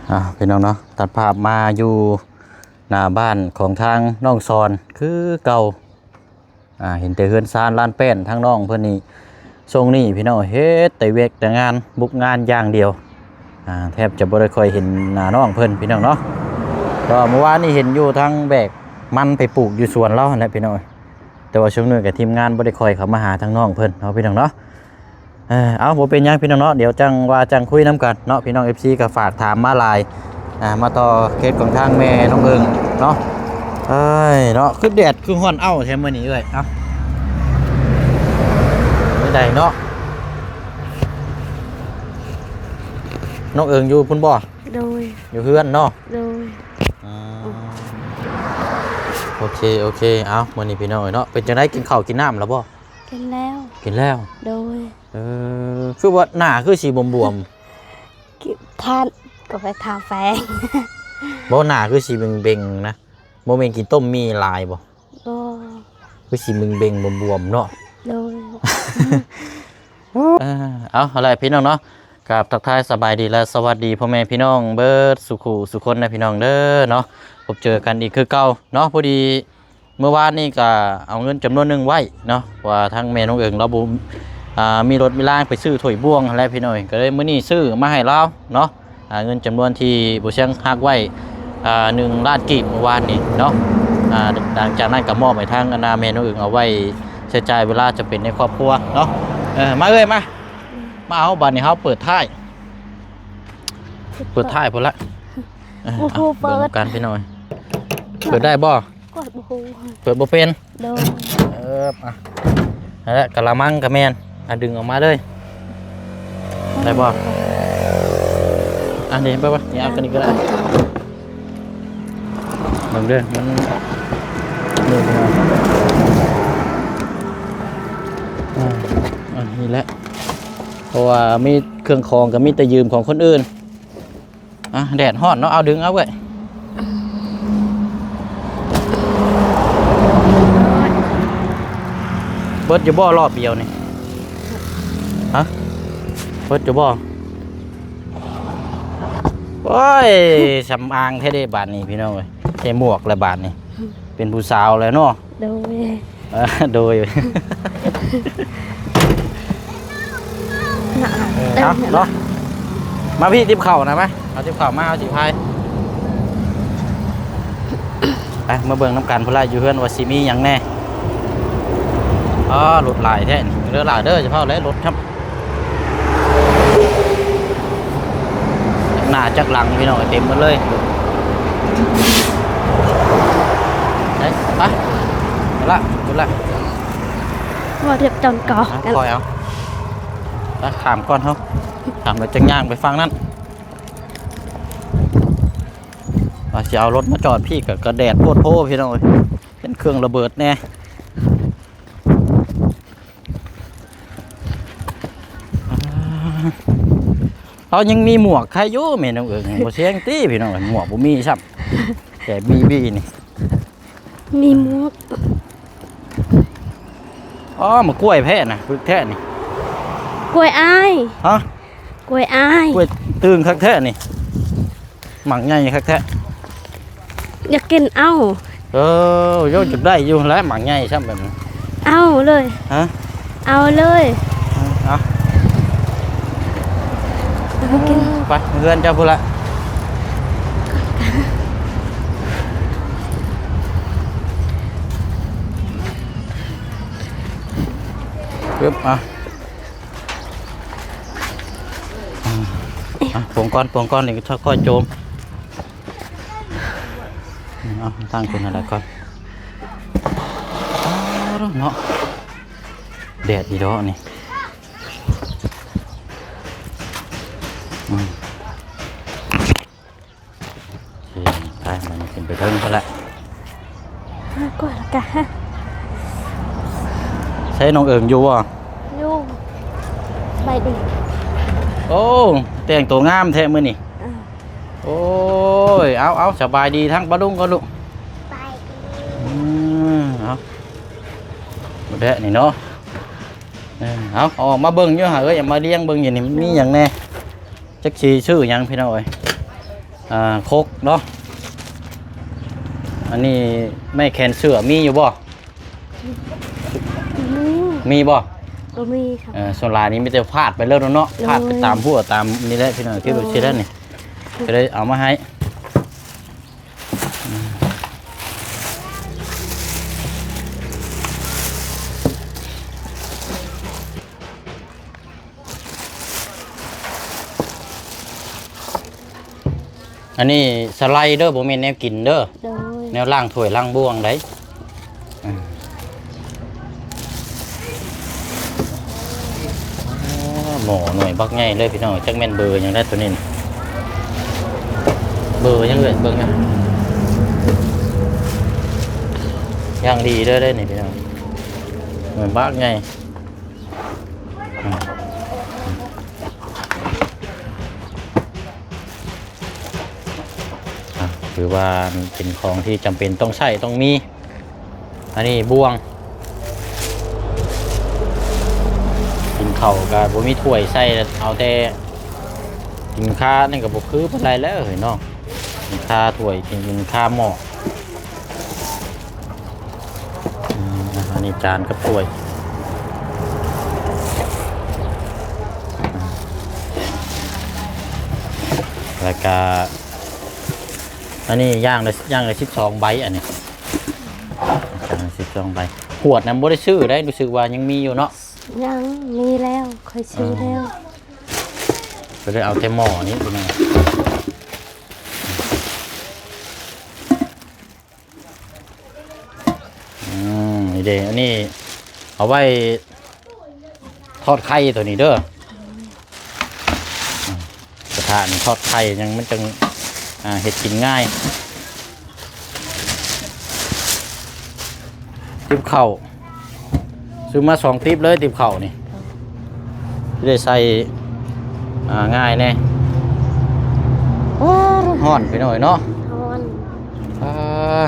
ອ່າ ພີ່ນ້ອງເນາະ ຕັດພາບມາຢູ່ໜ້າບ້ານຂອງທາງນ້ອງສອນຄືເກົ່າ. ອ່າ ເຫັນແຕ່ເຮືອນຊານລານແປ້ນທາງນ້ອງເພິ່ນນີ້ ຊ່ວງນີ້ພີ່ນ້ອງເຮັດແຕ່ວຽກແຕ່ງານ ບຸກງານຢ່າງດຽວ. ອ່າ ແທບຈະບໍ່ໄດ້ຄ່ອຍເຫັນໜ້ານ້ອງເພິ່ນ ພີ່ນ້ອງເນາະ. ກໍເມື່ອວານນີ້ເຫັນຢູ່ທາງແບກມັນໄປປູກຢູ່ສວນລາວຫັ້ນແຫຼະພີ່ນ້ອງ. ແຕ່ວ່າຊ່ວງນີ້ກໍທີມງານບໍ່ໄດ້ຄ່ອຍເຂົ້າມາຫາທາງນ້ອງເພິ່ນເນາະ ພີ່ນ້ອງເນາະ. ເອີ ເອົາ ບໍ່ເປັນຫຍັງພີ່ນ້ອງເນາະ ດຽວຈັ່ງວ່າຈັ່ງຄຸຍນຳກັນເນາະ ພີ່ນ້ອງ ເອັຟຊີ ກໍຝາກຖາມມາຫຼາຍ. ອ່າ ມາຕໍ່ເຂດຂອງທາງແມ່ນ້ອງເອີງເນາະ. ເອີຍເນາະ ຄືແດດຄືຮ້ອນເອົ້າແທ້ມື້ນີ້ເອື້ອຍ. ເອົ້າ ແນວໃດເນາະ ນ້ອງເອີງຢູ່ພຸ້ນບໍ່? ໂດຍ ຢູ່ເຮືອນເນາະ. ໂດຍ ອ່າ ໂອເຄ ໂອເຄ. ເອົ້າ ມື້ນີ້ພີ່ນ້ອງເອີຍເນາະ ເປັນຈັ່ງໃດ ກິນເຂົ້າກິນນ້ຳແລ້ວບໍ່? ກິນແລ້ວ ກິນແລ້ວ. ໂດຍ ເອີ ຄືວ່າໜ້າຄືຊິບວມໆ? ກິນ ທານກາແຟ ທາແປ້ງ. ບໍ່ ໜ້າຄືຊິເບັງໆນະ. ບໍ່ແມ່ນກິນຕົ້ມໝີ່ຫຼາຍບໍ່? ບໍ່ ຄືຊິເບັງໆບວມໆເນາະ. ໂດຍ ເອີ ເອົາ ເອົາລະພີ່ນ້ອງເນາະ ກາບທັກທາຍສະບາຍດີ ແລະ ສະຫວັດດີພໍ່ແມ່ພີ່ນ້ອງເບິດສູ່ຄູ່ສູ່ຄົນນະພີ່ນ້ອງເດີເນາະ. ພົບເຈີກັນອີກຄືເກົ່າເນາະ. ພໍດີເມື່ອວານນີ້ກະເອົາເງິນຈຳນວນໜຶ່ງໄວ້ເນາະ ເພາະວ່າທາງແມ່ນ້ອງເອີງລາວບໍ່ ອ່າ ມີລົດມີລາງໄປຊື້ຖ້ວຍບ່ວງຫັ້ນແຫຼະພີ່ນ້ອງເອີຍ ກະເລີຍມື້ນີ້ຊື້ມາໃຫ້ລາວເນາະ. ອ່າ ເງິນຈຳນວນທີ່ບໍ່ຊຽງຮັກໄວ້ ອ່າ ໜຶ່ງລ້ານກີບເມື່ອວານນີ້ເນາະ. ອ່າ ຫຼັງຈາກນັ້ນກໍມອບໃຫ້ທາງອັນນາແມ່ນ້ອງເອີງ ເອົາໄວ້ໃຊ້ຈ່າຍເວລາຈຳເປັນໃນຄອບຄົວເນາະ. ເອີ ມາເອີຍ ມາ ມາເອົາ. ບາດນີ້ເຮົາເປີດທ້າຍ ເປີດທ້າຍພຸ້ນລະ. ເອີ ໂອ້ໂຫ ເອົາ ເປີດ ເບິ່ງນຳກັນພີ່ນ້ອງ. ເປີດໄດ້ບໍ່? ຂ້ອຍບໍ່ຮູ້ ເປີດບໍ່ເປັນ. ໂດຍ ເອີ ອ່ະ ນັ້ນແຫຼະ ກະລະມັງກະແມ່ນ ອ່ະ ດຶງອອກມາເລີຍ ໄດ້ບໍ່? ອັນນີ້ ເບິ່ງ ນີ້ ເອົາ ໂອເຄ ຕົວນີ້ກໍໄດ້. ເບິ່ງເດີ ມັນ ນີ້ ອ່າ ອັນນີ້ແຫຼະ ເພາະວ່າມີເຄື່ອງຂອງກໍມີແຕ່ຢືມຂອງຄົນອື່ນ. ອ່ະ ແດດຮ້ອນເນາະ ເອົາ ດຶງເອົາເວີ້ຍ. ເບິດຢູ່ບໍ່ລອບດຽວນີ້? ຮະ ເບິດຢູ່ບໍ່? ໂອ້ຍ ສຳອາງແທ້ເດ້ບາດນີ້ພີ່ນ້ອງເອີຍ ໃສ່ໝວກແລ້ວບາດນີ້ ເປັນຜູ້ສາວແລ້ວເນາະ. ໂດຍ ເອີ ໂດຍ ເອີ ເອົາເນາະ ມາພີ່ ຕິບເຂົ້ານະ ມາ ເອົາຕິບເຂົ້າມາ ເອົາຊິພາຍ ໄປ ມາເບິ່ງນຳກັນພຸ້ນລະ ຢູ່ເຮືອນວ່າຊິມີຫຍັງແດ່. ອໍ ລົດຫຼາຍແທ້ນີ້ ເດີຫຼາຍເດີ ຈະເຝົ້າແຫຼະລົດຄັບ. ຈັກໜ້າຈັກຫຼັງພີ່ນ້ອງ ເຕັມໝົດເລີຍ. ໄປ ໄປ ພຸ້ນລະ ພຸ້ນລະ ບໍ່ ຮຽບຈອນກອ ອ່ະ ຄ່ອຍເອົາ ໄປ ຂ້າມກ່ອນເຮົາ ຂ້າມແລ້ວຈັ່ງຍ່າງໄປຝັ່ງນັ້ນ. ວ່າຊິເອົາລົດມາຈອດພີ້ ກະ ກະແດດໂພດໂພພີ່ນ້ອງເອີຍ ເປັນເຄື່ອງລະເບີດແດ່. ເຮົາຍັງມີໝວກໄຄຢູ່ ແມ່ນ້ອງເອີງ ບໍ່ແຊງຕິພີ່ນ້ອງເອີຍ ໝວກບໍ່ມີຊ້ຳ ແຕ່ບີບີນີ້ ມີໝວກ. ອໍ ໝາກກ້ວຍແທ້ນະ ປຶກແທ້ນີ້ ກ້ວຍອ້າຍ ຮະ ກ້ວຍອ້າຍ ກ້ວຍຕຶງຄັກແທ້ນີ້. ໝາກໃຫຍ່ຄັກແທ້ ຢາກກິນເອົາ. ເອີ ໂຍ ຈະໄດ້ຢູ່ແຫຼະ ໝາກໃຫຍ່ຊ້ຳແບບນີ້ ເອົາເລີຍ ຮະ ເອົາເລີຍ ເອົາ ເອົາກິນ ໄປເຮືອນເຈົ້າພຸ້ນລະ. ປຶບ ອ່ະ ອືມ ອ່ະ ປົງກ່ອນ ປົງກ່ອນ ນີ້ຄ່ອຍໆໂຈມ ເອົາ ຕັ້ງຂຶ້ນຫັ້ນລະກ່ອນ ເນາະ ແດດອີ່ເດາະນີ້ ອືມ. ໂອເຄ ໄປ ມັນຂຶ້ນໄປເທິງພຸ້ນລະ ມາກ່ອນລະກະ ໃຊ້ນ້ອງເອີງຢູ່ບໍ່? ຢູ່ ສະບາຍດີ ໂອ້ ແຕ່ງໂຕງາມແທ້ມື້ນີ້ ເອີ ໂອ້ຍ ເອົາ ເອົາ ສະບາຍດີທາງປ້າລຸງກ່ອນລູກ ສະບາຍດີ ອືມ ເອົາ ແບບນີ້ເນາະ ເອີ ເອົາ ເອົາອອກມາເບິ່ງຢູ່ຫາ ເອີຍ ເອົາມາລຽງເບິ່ງຢູ່ນີ້ ມັນມີຫຍັງແດ່ ຈັກຊິຊື້ຫຍັງພີ່ນ້ອງເອີຍ. ອ່າ ຄົກເນາະ. ອັນນີ້ໄມ້ແຂນເສື້ອມີຢູ່ບໍ່? ມີ ມີບໍ່? ບໍ່ມີ. ເອີ ສ່ວນຫຼາຍນີ້ມີແຕ່ຟາດໄປເລີຍເນາະ ໂດຍ ຟາດໄປຕາມຫົວຕາມນີ້ແຫຼະພີ່ນ້ອງ ຄື ໂດຍ ວ່າຊິໄດ້ນີ້ ໂດຍ ກໍເລີຍເອົາມາໃຫ້. ອັນນີ້ສະໄລເດີ ບໍ່ແມ່ນແນວກິນເດີ ໂດຍ ແນວລ້າງຖ້ວຍລ້າງບ່ວງໃດ໋. ອືມ ໂອ້ ໝໍ້ໜ່ວຍບັກໃຫຍ່ເລີຍພີ່ນ້ອງ ຈັກແມ່ນເບີຫຍັງໄດ໋ໂຕນີ້ ເບີຫຍັງເອີຍ ເບິ່ງນະ ຢ່າງດີເດີ ໄດ໋ນີ້ພີ່ນ້ອງ ໜ່ວຍບັກໃຫຍ່. ອ່າ ຖືວ່າເປັນຂອງທີ່ຈຳເປັນຕ້ອງໃຊ້ຕ້ອງມີ. ອັນນີ້ບ່ວງ ກິນເຂົ້າກໍບໍ່ມີຖ້ວຍໃສ່ ເອົາແຕ່ກິນຄາ ນີ້ກໍບໍ່ຄືປານໃດແລ້ວເຮີ້ຍເນາະ ກິນຄາຖ້ວຍ ກິນ ກິນຄາໝໍ້. ອືມ ອັນນີ້ຈານກັບຖ້ວຍ ແລ້ວກະອັນນີ້ຢ່າງລະ ຢ່າງລະສິບສອງໃບ ອັນນີ້ຢ່າງລະສິບສອງໃບ. ຂວດນັ້ນບໍ່ໄດ້ຊື້ໄດ໋ ຮູ້ສຶກວ່າຍັງມີຢູ່ເນາະ. ຍັງ ມີແລ້ວ ຂ້ອຍຊື້ແລ້ວ ກໍເລີຍເອົາແຕ່ໝໍ້ນີ້ພີ່ນ້ອງ. ອືມ ນີ້ເດ້ ອັນນີ້ເອົາໄວ້ທອດໄຂ່ໂຕນີ້ເດີ ກະທະນີ້ທອດໄຂ່ ຍັງມັນຈັ່ງ ອ່າ ເຮັດກິນງ່າຍ. ຕິບເຂົ້າ ຊື້ມາສອງຕິບເລີຍ ຕິບເຂົ້ານີ້ ຊິໄດ້ໃສ່ ອ່າ ງ່າຍແດ່. ໂອ້ ຮ້ອນໄປໜ້ອຍເນາະ ຮ້ອນ. ອ່າ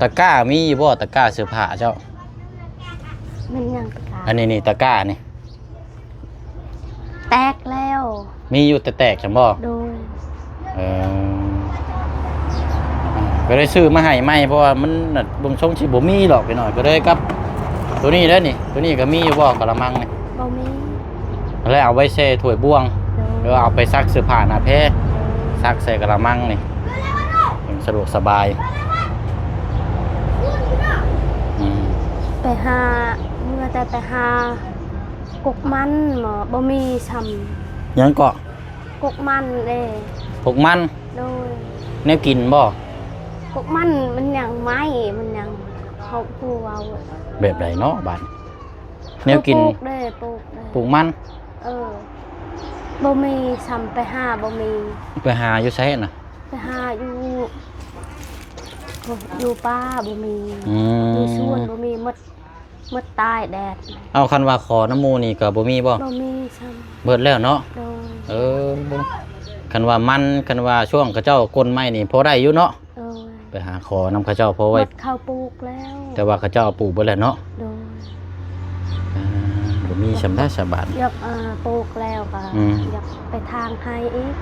ຕະກ້າມີຢູ່ບໍ່? ຕະກ້າເສື້ອຜ້າເຈົ້າ. ແມ່ນຫຍັງຕະກ້າ? ອັນນີ້ນີ້ ຕະກ້ານີ້ ແຕກແລ້ວ. ມີຢູ່ແຕ່ແຕກຊັ້ນບໍ່? ໂດຍ. ເອີ ກໍໄດ້ຊື້ມາໃຫ້ໃໝ່ ເພາະວ່າມັນເບິ່ງຊົງຊິບໍ່ມີດອກພີ່ນ້ອງ ກໍເລີຍກັບໂຕນີ້ເດີນີ້. ໂຕນີ້ກໍມີຢູ່ບໍ່ ກະລະມັງນີ້? ບໍ່ມີ. ແລ້ວເອົາໄວ້ແຊ່ຖ້ວຍບ່ວງ ໂດຍ ຫຼືວ່າເອົາໄປຊັກເສື້ອຜ້າໜ້າແພ ໂດຍ ຊັກໃສ່ກະລະມັງນີ້ ມັນສະດວກສະບາຍ. ອືມ ໄປຫາ ເມື່ອແຕ່ໄປຫາ ກົກມັນ ບໍ່ມີຊ້ຳ. ຫຍັງເກາະ? ກົກມັນເດ້. ກົກມັນ? ໂດຍ. ແນວກິນບໍ່? ກົກມັນ ມັນຫຍັງໄມ້ ມັນຫຍັງ ເຂົາຜູ້ເວົ້າ. ແບບໃດເນາະບາດ? ແນວກິນ ປູກເດ້ ປູກເດ້ ປູກມັນ. ເອີ ບໍ່ມີຊ້ຳ ໄປຫາບໍ່ມີ. ໄປຫາຢູ່ໃສນະ? ໄປຫາຢູ່ ຢູ່ປ່າບໍ່ມີ. ອືມ ຢູ່ສວນບໍ່ມີ ໝົດ ໝົດຕາຍແດດ. ເອົາ ຄັນວ່າຂໍນຳໝູ່ນີ້ກໍບໍ່ມີບໍ່? ບໍ່ມີຊ້ຳ ເບິດແລ້ວເນາະ. ໂດຍ. ເອີ ຄັນວ່າມັນ ຄັນວ່າຊ່ວງເຂົາເຈົ້າກົນໃໝ່ນີ້ພໍໄດ້ຢູ່ເນາະ. ໂດຍ. ໄປຫາຂໍນຳເຂົາເຈົ້າພໍໄວ້ ໝົດເຂົາປູກແລ້ວ ແຕ່ວ່າເຂົາເຈົ້າເອົາປູກເບິດແລ້ວເນາະ. ໂດຍ. ອ່າ ບໍ່ມີຊ້ຳໄດ໋ສະບາດ. ຢາກ ເອີ ປູກແລ້ວກໍ ອືມ ຢາກໄປທາງໃຫ້ອີກ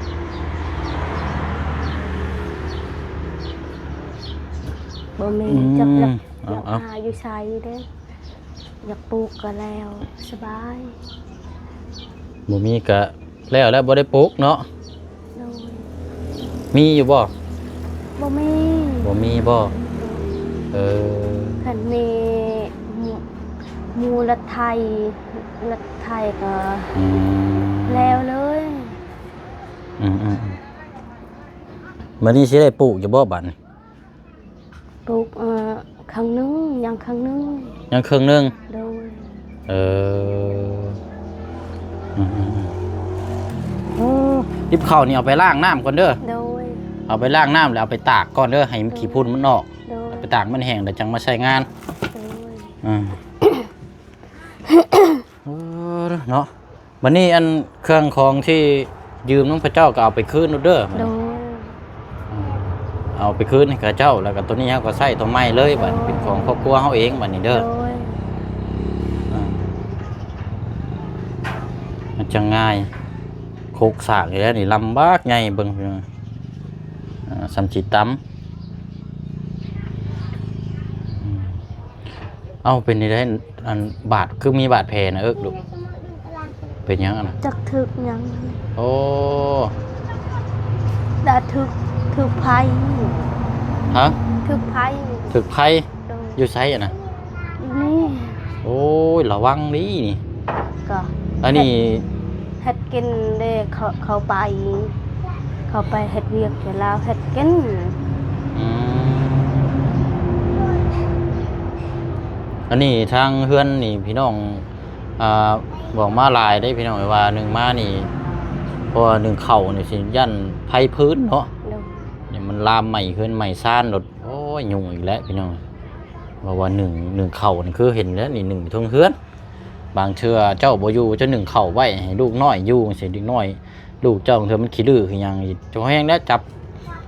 ບໍ່ມີ. ອືມ ຈັກ ຢາກ ເອົາ ຢາກ ເອົາ ຫາຢູ່ໃສເດ້. ຢາກປູກກໍແລ້ວ ສະບາຍ. ບໍ່ມີກະແລ້ວແລ້ວ ບໍ່ໄດ້ປູກເນາະ. ໂດຍ. ມີຢູ່ບໍ່? ບໍ່ມີ. ບໍ່ມີບໍ່? ໂດຍ. ເອີ ຄັນມີ ໝູ່ ໝູ່ລັດໄຖ ລັດໄຖກໍ ອືມ ແລ້ວເລີຍ. ອືມໆໆ ບາດນີ້ຊິໄດ້ປູກຢູ່ບໍ່ບາດນີ້? ປູກ ເອີ ເຄິ່ງໜຶ່ງ ຍັງເຄິ່ງໜຶ່ງ. ຍັງເຄິ່ງໜຶ່ງ? ໂດຍ. ເອີ ອືມໆໆ ໂອ້ ຕິບເຂົ້ານີ້ເອົາໄປລ້າງນ້ຳກ່ອນເດີ. ໂດຍ. ເອົາໄປລ້າງນ້ຳ ແລ້ວເອົາໄປຕາກກ່ອນເດີ ໃຫ້ມັນ ໂດຍ ຂີ້ຝຸ່ນມັນອອກ. ໂດຍ. ເອົາໄປຕາກມັນແຫ້ງ ແລ້ວຈັ່ງມາໃຊ້ງານ. ໂດຍ. ອືມ ເອີ ເນາະ. ບັດນີ້ອັນເຄື່ອງຂອງທີ່ຢືມນຳເຂົາເຈົ້າກໍເອົາໄປຄືນໂລດເດີ. ໂດຍ. ເອົາໄປຄືນໃຫ້ເຂົາເຈົ້າ ແລ້ວກໍໂຕນີ້ເຮົາກໍໃຊ້ໂຕໃໝ່ເລີຍ. ໂດຍ. ບັດນີ້ເປັນຂອງຄອບຄົວເຮົາເອງບັດນີ້ເດີ. ໂດຍ. ອ່າ ມັນຈະງ່າຍ ຂ ປົກສາກນີ້ແຫຼະນີ້ ລຳບາກໃຫຍ່ເບິ່ງ ພີ່ນ້ອງ ອ່າ ສ່ຳຊິຕຳ. ອືມ ເອົ້າ ເປັນຈັ່ງໃດ ອັນ ບາດ ຄືມີບາດແຜນະເອິກ ລູກ? ເປັນຫຍັງຫັ້ນນະ? ຈັກຖືກຫຍັງ. ໂອ້ ດາ ຖືກ ຖືກໄຟ. ຮະ? ຖືກໄຟ. ຖືກໄຟ? ໂດຍ. ຢູ່ໃສຫັ້ນນະ? ຢູ່ນີ້. ໂອ້ຍ ລະວັງເດ້ນີ້. ກໍ ອັນນີ້ ເຮັດ ເຮັດກິນເດ້ ເຂົ້າ ເຂົ້າໄປ ເຂົ້າໄປເຮັດວຽກຢູ່ລາວ ເຮັດກິນ. ອືມ ອັນນີ້ທາງເຮືອນນີ້ ພີ່ນ້ອງ ອ່າ ບອກມາຫຼາຍເດ້ ພີ່ນ້ອງ ວ່າໜຶ່ງມານີ້ ເພາະວ່າໜຶ່ງເຂົ້ານີ້ຊິຢ້ານໄຟຟືນເນາະ. ໂດຍ. ນີ້ມັນລາມໄໝ້ເຮືອນໄໝ້ຊານໂລດ. ໂອ້ຍ ຫຍຸ້ງອີກແລ້ວ ພີ່ນ້ອງ. ເພາະວ່າໜຶ່ງ ໜຶ່ງເຂົ້ານີ້ ຄືເຫັນແລ້ວນີ້ ໜຶ່ງເທິງເຮືອນ. ບາງເທື່ອເຈົ້າບໍ່ຢູ່ ເຈົ້າໜຶ້ງເຂົ້າໄວ້ໃຫ້ລູກນ້ອຍຢູ່ຈັ່ງຊີ້ ເດັກນ້ອຍ ລູກເຈົ້າ ເທື່ອມັນຂີ້ດື້ຂີ້ຫຍັງ ເຈົ້າແຮງແລ້ວ ຈັບ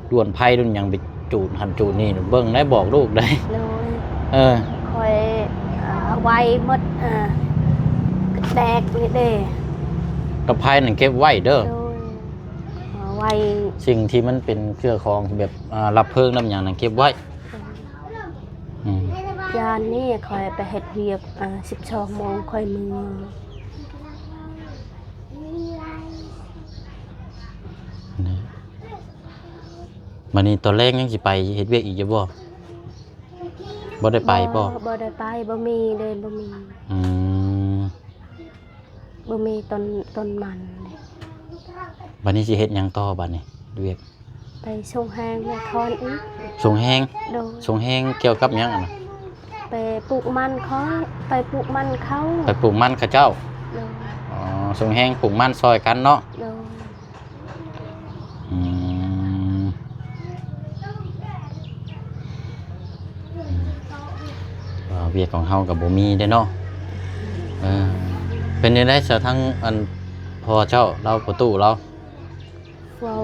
ດ່ວນໄຟດ່ວນຫຍັງໄປຈູດຫັ້ນຈູດນີ້ ເບິ່ງໄດ້ ບອກລູກໄດ້. ໂດຍ. ເອີ ຂ້ອຍ ເອົາໄວ້ໝົດ ເອີ ກະແດກນີ້ເດ້ ກະໄພນັ້ນເກັບໄວ້ເດີ. ໂດຍ. ເອົາໄວ້ ສິ່ງທີ່ມັນເປັນເຄື່ອງຂອງແບບ ອ່າ ລະເພີງນຳຫຍັງນັ້ນເກັບໄວ້. ອືມ ຢ້ານນີ້ຂ້ອຍໄປເຮັດວຽກ ອ່າ ສິບສອງໂມງຂ້ອຍເມືອ. ນີ້ ບາດນີ້ຕອນແລງຍັງຊິໄປເຮັດວຽກອີກຢູ່ບໍ່? ບໍ່ໄດ້ໄປບໍ່? ບໍ່ ບໍ່ໄດ້ໄປ ບໍ່ມີເດ້ ບໍ່ມີ. ອືມ ບໍ່ມີຕົ້ນ ຕົ້ນມັນເດ້. ບາດນີ້ຊິເຮັດຫຍັງຕໍ່ບາດນີ້ ວຽກ? ໄປສົ່ງແຮງແມ່ຄອນອີກ. ສົ່ງແຮງ? ໂດຍ. ສົ່ງແຮງກ່ຽວກັບຫຍັງຫັ້ນນະ? ໄປປູກມັນເຂົາ ໄປປູກມັນເຂົາ ໄປປູກມັນເຂົາເຈົ້າ. ໂດຍ. ອໍ ສົ່ງແຮງປູກມັນຊ່ອຍກັນເນາະ. ໂດຍ. ອືມ ອືມ ວ່າວຽກຂອງເຮົາກໍບໍ່ມີເດ້ເນາະ. ເອີ ເປັນຈັ່ງໃດຊະ ທາງອັນພໍ່ເຈົ້າລາວ ພໍ່ຕູ້ລາວ? ເວົ້າ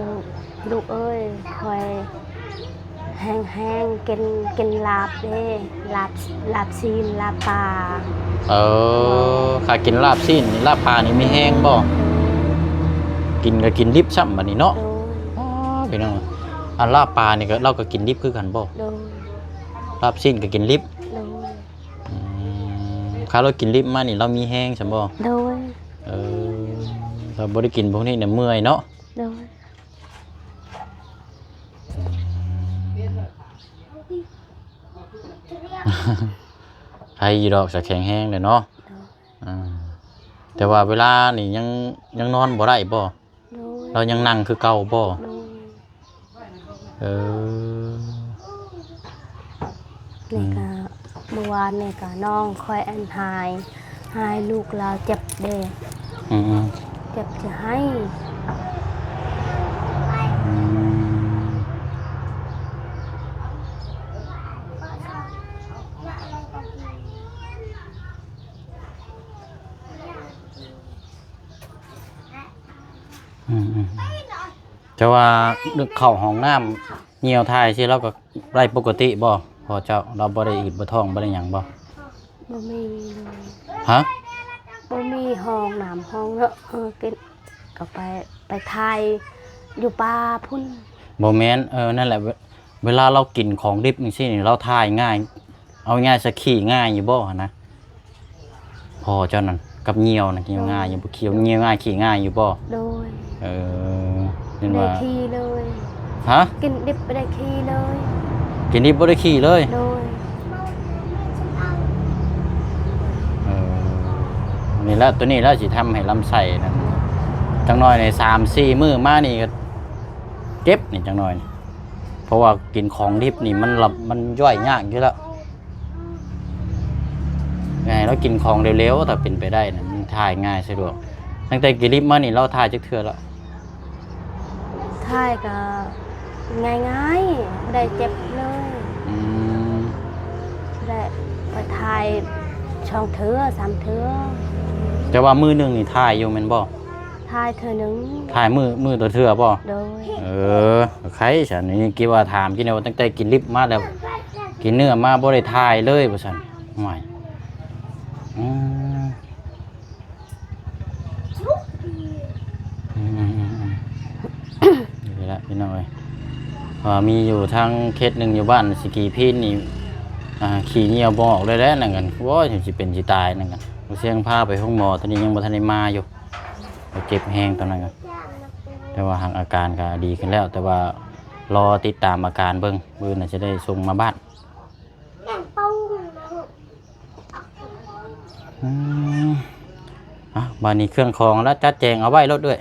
ລູກເອີຍ ຂ້ອຍແຮງໆ ກິນ ກິນລາບເດ້ ລາບ ລາບຊີ້ນ ລາບປາ. ເອີ ຖ້າກິນລາບຊີ້ນ ລາບປານີ້ມີແຮງບໍ່? ກິນກໍກິນດິບຊ້ຳບາດນີ້ເນາະ. ໂດຍ. ອໍ ພີ່ນ້ອງ ອັນລາບປານີ້ກໍ ລາວກໍກິນດິບຄືກັນບໍ່? ໂດຍ. ລາບຊີ້ນກໍກິນດິບ? ໂດຍ. ອືມ ຖ້າລາວກິນດິບມານີ້ ລາວມີແຮງຊັ້ນບໍ່? ໂດຍ. ເອີ ຖ້າບໍ່ໄດ້ກິນພວກນີ້ນະເມື່ອຍເນາະ. ໂດຍ. ອືມ ໄຄຢູ່ດອກ ສະແຂງແຮງແຫຼະເນາະ. ໂດຍ. ອ່າ ແຕ່ວ່າເວລານີ້ຍັງ ຍັງນອນບໍ່ໄດ້ບໍ່? ໂດຍ. ລາວຍັງນັ່ງຄືເກົ່າບໍ່? ໂດຍ. ເອີ ນີ້ກະ ອືມ ເມື່ອວານນີ້ກະນ້ອງຂ້ອຍອັນຫາຍ ຫາຍ ລູກລາວເຈັບເດ້. ອືມໆ ເຈັບຈະໄຫ້. ອືມ ອືມໆ ແຕ່ວ່າເຂົ້າຫ້ອງນ້ຳ ຍ່ຽວຖ່າຍຊີ້ ລາວກໍໄດ້ປົກກະຕິບໍ່? ພໍ່ເຈົ້າລາວບໍ່ໄດ້ອຶດບໍ່ທ້ອງບໍ່ໄດ້ຫຍັງບໍ່? ບໍ່ມີເລີຍ. ຮະ? ບໍ່ມີຫ້ອງນ້ຳຫ້ອງເນາະ. ເອີ ກິນ ກໍໄປ ໄປຖ່າຍຢູ່ປ່າພຸ້ນ. ບໍ່ແມ່ນ ເອີ ນັ້ນແຫຼະ ເວ ເວລາລາວກິນຂອງດິບຈັ່ງຊີ້ນີ້ ລາວຖ່າຍງ່າຍ ເອົາງ່າຍຊະ ຂີ້ງ່າຍຢູ່ບໍ່ຫັ້ນນະ? ພໍ່ເຈົ້ານັ້ນກັບຍ່ຽວນະ ຍ່ຽວງ່າຍຢູ່ບໍ່? ໂດຍ. ຂີ້ ຍ່ຽວງ່າຍ ຂີ້ງ່າຍຢູ່ບໍ່? ໂດຍ. ເອີ ແມ່ນວ່າ ບໍ່ໄດ້ຂີ້ເລີຍ. ຮະ? ກິນດິບບໍ່ໄດ້ຂີ້ເລີຍ. ກິນດິບບໍ່ໄດ້ຂີ້ເລີຍ? ໂດຍ. ເອີ ນີ້ແຫຼະ ໂຕນີ້ແຫຼະຊິທຳໃຫ້ລຳໄສ້ນັ້ນ ຈັກໜ້ອຍນີ້ ສາມສີ່ມື້ມານີ້ກໍເຈັບນີ້ ຈັກໜ້ອຍນີ້ ເພາະວ່າກິນຂອງດິບນີ້ມັນລະ ມັນຍ່ອຍຍາກຢູ່ແລ້ວ. ໃຫ້ລາວກິນຂອງເລວໆ ຖ້າເປັນໄປໄດ້ນະ ມັນຖ່າຍງ່າຍສະດວກ. ຕັ້ງແຕ່ກິນດິບມານີ້ ລາວຖ່າຍຈັກເທື່ອລະ? ຖ່າຍກໍງ່າຍໆ ບໍ່ໄດ້ເຈັບເລີຍ. ອືມ ແລະ ໄປຖ່າຍສອງເທື່ອ ສາມເທື່ອ. ແຕ່ວ່າມື້ໜຶ່ງນີ້ຖ່າຍຢູ່ແມ່ນບໍ່? ຖ່າຍເທື່ອໜຶ່ງ. ຖ່າຍມື້ ມື້ຕໍ່ເທື່ອບໍ່? ໂດຍ. ເອີ ໄຄຊັ້ນ ນີ້ຄິດວ່າຖາມກິນແນວ ຕັ້ງແຕ່ກິນດິບມາແລ້ວ ກິນເນື້ອມາບໍ່ໄດ້ຖ່າຍເລີຍວ່າຊັ້ນ. ໂອ້ຍ ອືມ ອື ພີ່ນ້ອງເອີຍ ວ່າມີຢູ່ທາງເຂດໜຶ່ງຢູ່ບ້ານສະກີພີນນີ້ ອ່າ ຂີ້ຍ່ຽວບໍ່ອອກເລີຍແຫຼະ ນັ້ນກັນ ໂອ້ຍ ຊິເປັນຊິຕາຍ ນັ້ນກັນ ບໍ່ຊຽງພາໄປໂຮງໝໍ ຕອນນີ້ຍັງບໍ່ທັນໄດ້ມາຢູ່ ເຈັບແຮງຕອນນັ້ນ ແຕ່ວ່າຫາກອາການກໍດີຂຶ້ນແລ້ວ ແຕ່ວ່າລໍຕິດຕາມອາການເບິ່ງ ມື້ອື່ນອາດຈະໄດ້ສົ່ງມາບ້ານ. ອືມ ອ່ະ ບາດນີ້ເຄື່ອງຂອງລະຈັດແຈງເອົາໄວ້ໂລດເອື້ອຍ.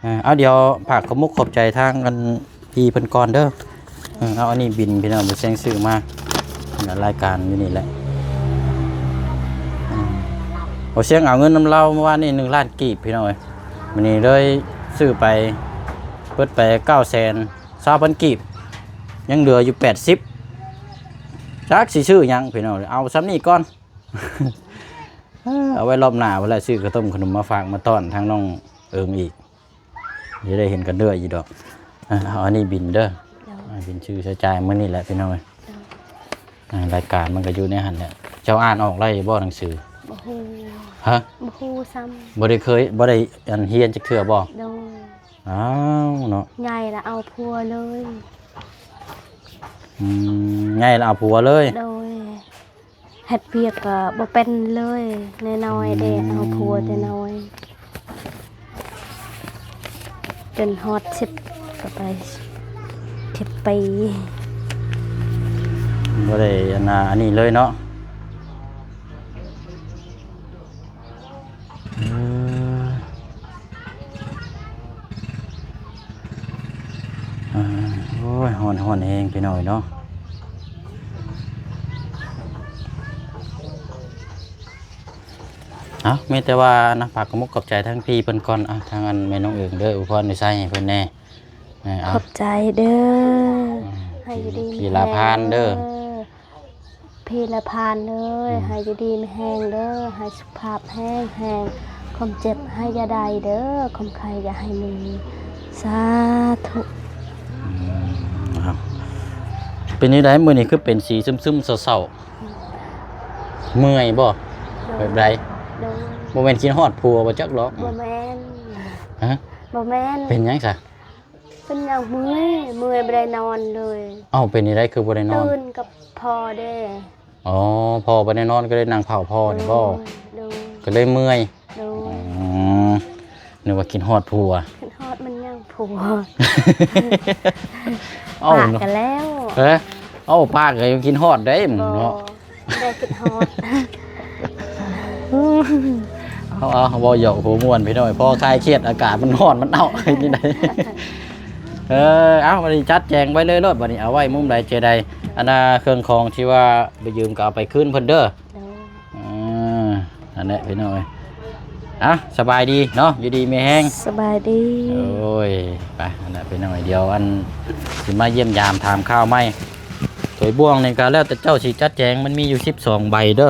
ເອີ ເອົາ ດຽວຝາກຂອບມຸກຂອບໃຈທາງອັນພີ່ເພິ່ນກ່ອນເດີ. ເອີ ເອົາ ອັນນີ້ບິນພີ່ນ້ອງ ບໍ່ຊຽງຊື້ມາ ລາຍການຢູ່ນີ້ແຫຼະ. ອືມ ບໍ່ຊຽງເອົາເງິນນຳລາວເມື່ອວານນີ້ໜຶ່ງລ້ານກີບພີ່ນ້ອງເອີຍ ມື້ນີ້ເລີຍຊື້ໄປ ເບິດໄປເກົ້າແສນຊາວພັນກີບ ຍັງເຫຼືອຢູ່ແປດສິບ ຈັກຊິຊື້ຫຍັງພີ່ນ້ອງ ເອົາສ່ຳນີ້ກ່ອນ. ເອີ ເອົາໄວ້ລອບໜ້າພຸ້ນແຫຼະ ຊື້ເຂົ້າຕົ້ມຂະໜົມມາຝາກມາຕ້ອນທາງນ້ອງເອີງອີກ ຈະໄດ້ເຫັນກັນເລື້ອຍຢູ່ດອກ. ເອີ ເອົາອັນນີ້ບິນເດີ ໂດຍ ອ່າ ບິນຊື່ໃຊ້ຈ່າຍມື້ນີ້ແຫຼະພີ່ນ້ອງເອີຍ. ໂດຍ ອ່າ ລາຍການມັນກໍຢູ່ໃນຫັ້ນແຫຼະ. ເຈົ້າອ່ານອອກໄດ້ຢູ່ບໍ່ໜັງສື? ບໍ່ຮູ້. ຮະ? ບໍ່ຮູ້ຊ້ຳ. ບໍ່ໄດ້ເຄີຍ ບໍ່ໄດ້ອັນຮຽນຈັກເທື່ອບໍ່? ໂດຍ. ອ້າວເນາະ ໃຫຍ່ລະເອົາຜົວເລີຍ. ອືມ ໃຫຍ່ລະເອົາຜົວເລີຍ. ໂດຍ. ເຮັດວຽກກໍບໍ່ເປັນເລີຍ ນ້ອຍໆເດ້ ອືມ ເອົາຜົວແຕ່ນ້ອຍ ຈົນຮອດສິບ ກໍໄປສິບປີ ບໍ່ໄດ້ອັນນ່າ ອັນນີ້ເລີຍເນາະ. ເອີ ອ່າ ໂອ້ຍ ຮ້ອນ ຮ້ອນແຮງພີ່ນ້ອງເນາະ. ເອົາ ມີແຕ່ວ່ານະ ຝາກຂອບມຸກຂອບໃຈທາງພີ່ເພິ່ນກ່ອນ ອ່າ ທາງອັນແມ່ນ້ອງເອີງເດີ ອວຍພອນອວຍໄຊໃຫ້ເພິ່ນແດ່. ເອີ ເອົາ ຂອບໃຈເດີ ອືມ ໃຫ້ຢູ່ດີມີແຮງ ພີ່ລາພານເດີ. ພີ່ລາພານເອີຍ ອືມ ໃຫ້ຢູ່ດີມີແຮງເດີ ໃຫ້ສຸຂະພາບແຮງແຮງ ຄວາມເຈັບໃຫ້ຢ່າໄດ້ເດີ ຄວາມໄຂ້ຢ່າໃຫ້ມີ ສາທຸ. ອືມ ເປັນຈັ່ງໃດມື້ນີ້ຄືເປັນສີຊຶມໆເສົ້າໆ? ອືມ ເມື່ອຍບໍ່? ໂດຍ. ແບບໃດ? ໂດຍ. ບໍ່ແມ່ນຄິດຮອດຜົວບໍ່ຈັກດອກ? ບໍ່ແມ່ນ. ຮະ? ບໍ່ແມ່ນ. ເປັນຫຍັງຊະ? ເປັນຫຍັງເມື່ອຍ ເມື່ອຍບໍ່ໄດ້ນອນເລີຍ. ເອົ້າ ເປັນຈັ່ງໃດຄືບໍ່ໄດ້ນອນ? ຕື່ນກັບພໍ່ເດ້. ອໍ ພໍ່ບໍ່ໄດ້ນອນ ກໍເລີຍນັ່ງເຝົ້າພໍ່ນີ້ບໍ? ໂດຍ ໂດຍ. ກໍເລີຍເມື່ອຍ. ໂດຍ. ອືມ ນຶກວ່າຄິດຮອດຜົວ. ຄິດຮອດມັນຍັງຜົວ. ເອົ້າ ປາກັນແລ້ວ. ເອີ ເອົ້າ ປາກໍຍັງຄິດຮອດເດ້ ບໍ່ ເນາະ. ບໍ່ໄດ້ຄິດຮອດ. ເອົາໆ ເວົ້າຫຍອກຫົວມ່ວນພີ່ນ້ອງ ພໍຄາຍຄຽດ ອາກາດມັນຮ້ອນ ມັນເອົ້າ ເຮັດຈັ່ງໃດ. ເອີ ເອົາ ບັດນີ້ຈັດແຈງໄວ້ເລີຍໂລດ ບັດນີ້ເອົາໄວ້ມຸມໃດເຈໃດ ອັນນ່າ ເຄື່ອງຂອງທີ່ວ່າໄປຢືມກໍເອົາໄປຄືນເພິ່ນເດີ. ໂດຍ. ເອີ ນັ້ນແຫຼະພີ່ນ້ອງເອີຍ. ອ່ະ ສະບາຍດີເນາະ ຢູ່ດີມີແຮງ. ສະບາຍດີ. ໂອ້ຍ ໄປ ອັນນັ້ນພີ່ນ້ອງເອີຍ ດຽວອັນ ຊິມາຢ້ຽມຢາມຖາມຂ່າວໃໝ່. ຖ້ວຍບ່ວງນີ້ກໍແລ້ວແຕ່ເຈົ້າຊິຈັດແຈງ ມັນມີຢູ່ສິບສອງໃບເດີ.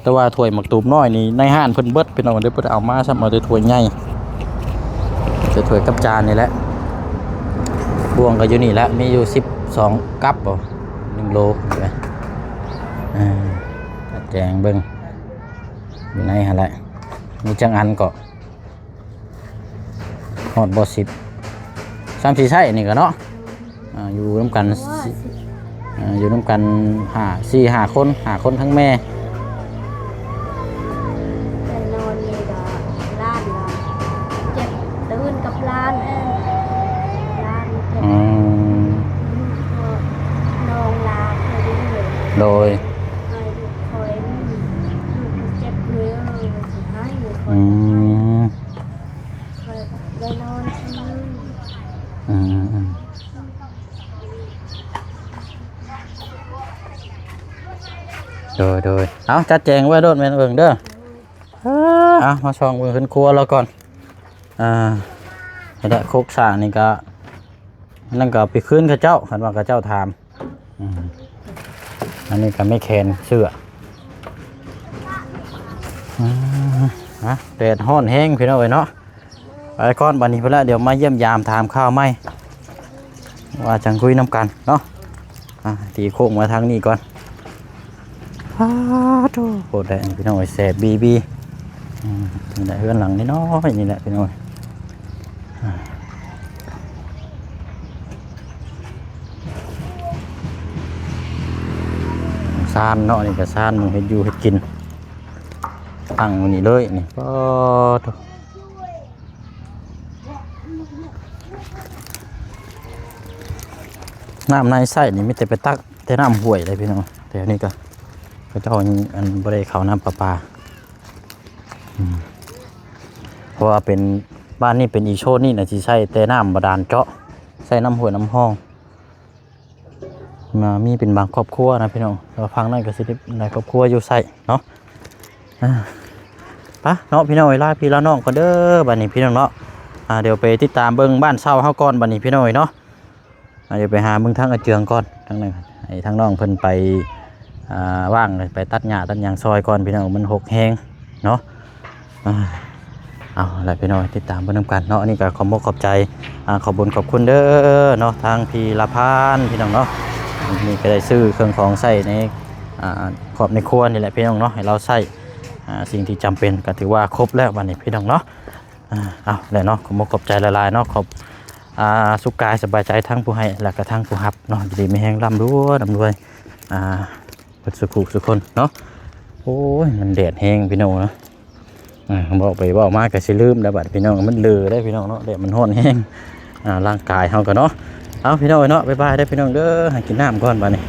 ແຕ່ວ່າຖ້ວຍໝາກຕູບນ້ອຍນີ້ ໃນຮ້ານເພິ່ນເບິດພີ່ນ້ອງ ເດີ ບໍ່ໄດ້ເອົາມາຊ້ຳ ເອົາແຕ່ຖ້ວຍໃຫຍ່ ແຕ່ຖ້ວຍກັບຈານນີ້ແຫຼະ. ບ່ວງກໍຢູ່ນີ້ແຫຼະ ມີຢູ່ສິບສອງກັບບໍ ໜຶ່ງໂລ. ເອີ ຈັດແຈງເບິ່ງ ຢູ່ໃນຫັ້ນແຫຼະ ມີຈັກອັນເກາະ? ຮອດບໍ່ສິບ ຊ້ຳຊິໃຊ້ນີ້ກໍເນາະ. ອ່າ ຢູ່ນຳກັນ ອ່າ ຢູ່ນຳກັນຫ້າ ສີ່ຫ້າຄົນ ຫ້າຄົນທັງແມ່. ໄປນອນນີ້ກໍຫຼານກໍເຈັບ ຕື່ນກັບຫຼານ ຫຼານເຈັບ. ອືມ ນ້ອງຫຼານ. ໂດຍ. ໃຫ້ລູກຄອຍ ລູກເຈັບເລີຍ ຊິໃຫ້ຄອຍ. ອືມ ໄດ້ນອນ. ອືມ ອືມ ໂດຍ ໂດຍ. ເອົາ ຈັດແຈງໄວ້ໂລດແມ່ນເບິ່ງເດີ. ເອີ ເອົາ ມາສ່ອງເບິ່ງເຮືອນຄົວລາວກ່ອນ. ອ່າ ແລ້ວໂຄກສ້າງນີ້ກະ ອັນນັ້ນກໍເອົາໄປຄືນເຂົາເຈົ້າ ຄັນວ່າເຂົາເຈົ້າຖາມ. ອືມ ອັນນີ້ກໍໄມ້ແຂນເສື້ອ. ອືມ ຮະ ແດດຮ້ອນແຮງພີ່ນ້ອງເອີຍເນາະ. ໄປກ່ອນບັດນີ້ພຸ້ນລະ ດຽວມາຢ້ຽມຢາມຖາມຂ່າວໃໝ່ ວ່າຈັ່ງຄຸຍນຳກັນເນາະ. ອ່າ ຕີໂຄ້ງມາທາງນີ້ກ່ອນ. ປາໂທ້ ໂພດແຫຼະພີ່ນ້ອງເອີຍ ແສບບີບີ. ອືມ ນີ້ແຫຼະ ເຮືອນຫຼັງນ້ອຍໆນີ້ແຫຼະພີ່ນ້ອງເອີຍ. ອ່າ ຊານເນາະ ນີ້ກໍຊານໝ່ອງເຮັດຢູ່ເຮັດກິນ ຕັ້ງຢູ່ນີ້ເລີຍນີ້ ປາໂທ້ ນ້ຳໃນໃຊ້ນີ້ມີແຕ່ໄປຕັກແຕ່ນ້ຳຫ້ວຍເລີຍພີ່ນ້ອງ ແຖວນີ້ກໍເຂົາເຈົ້າ ອັນ ບໍ່ໄດ້ເຂົ້ານ້ຳປະປາ ອືມ ເພາະວ່າເປັນ ບ້ານນີ້ເປັນອີກໂຊນນີ້ນະ ຊິໃຊ້ແຕ່ນ້ຳບາດານເຈາະ ໃຊ້ນ້ຳຫ້ວຍນ້ຳຮ່ອງ ມາມີເປັນບາງຄອບຄົວນະພີ່ນ້ອງ ແຕ່ວ່າຝັ່ງນັ້ນກໍຊິໄດ້ຫຼາຍຄອບຄົວຢູ່ໃຊ້ເນາະ ອ່າ ໄປເນາະພີ່ນ້ອງເອີຍ ລາພີ່ລານ້ອງກ່ອນເດີ ບັດນີ້ພີ່ນ້ອງເນາະ ອ່າ ດຽວໄປຕິດຕາມເບິ່ງບ້ານເຊົ່າເຮົາກ່ອນ ບັດນີ້ພີ່ນ້ອງເອີຍເນາະ ອ່າ ດຽວໄປຫາເບິ່ງທາງອາເຈືອງກ່ອນ ທາງນັ້ນ ໃຫ້ທາງນ້ອງເພິ່ນໄປ ອ່າ ວ່າງ ໄປຕັດຫຍ້າຕັດຫຍັງຊ່ອຍກ່ອນພີ່ນ້ອງ ມັນຮົກແຮງເນາະ ອ່າ ເອົາລະພີ່ນ້ອງ ຕິດຕາມເບິ່ງນຳກັນເນາະ ອັນນີ້ກໍຂອບອົກຂອບໃຈ ອ່າ ຂອບບຸນຂອບຄຸນເດີເນາະ ທາງພີ່ລະພານພີ່ນ້ອງເນາະ ນີ້ກໍໄດ້ຊື້ເຄື່ອງຂອງໃຊ້ໃນ ອ່າ ຄອບໃນຄົວນີ້ແຫຼະພີ່ນ້ອງເນາະ ໃຫ້ລາວໃຊ້ ອ່າ ສິ່ງທີ່ຈຳເປັນ ກໍຖືວ່າຄົບແລ້ວບັດນີ້ພີ່ນ້ອງເນາະ ອ່າ ເອົາແຫຼະເນາະ ຂອບອົກຂອບໃຈຫຼາຍໆເນາະ ຂອບ ອ່າ ສຸກກາຍສະບາຍໃຈທັງຜູ້ໃຫ້ ແລະກະທັງຜູ້ຮັບເນາະ ຢູ່ດີມີແຮງ ລ່ຳລວຍ ລ່ຳລວຍ ອ່າ ເບິດສູ່ຜູ້ສູ່ຄົນເນາະ ໂອ້ຍ ມັນແດດແຮງພີ່ນ້ອງເນາະ ອ່າ ເວົ້າໄປເວົ້າມາກໍຊິລືມແລ້ວບັດພີ່ນ້ອງ ມັນເລີໄດ້ພີ່ນ້ອງເນາະ ແດດມັນຮ້ອນແຮງ ອ່າ ຮ່າງກາຍເຮົາກໍເນາະ ເອົາພີ່ນ້ອງເນາະ ບາຍບາຍເດີພີ່ນ້ອງເດີ ຫາກິນນ້ຳກ່ອນບັດນີ້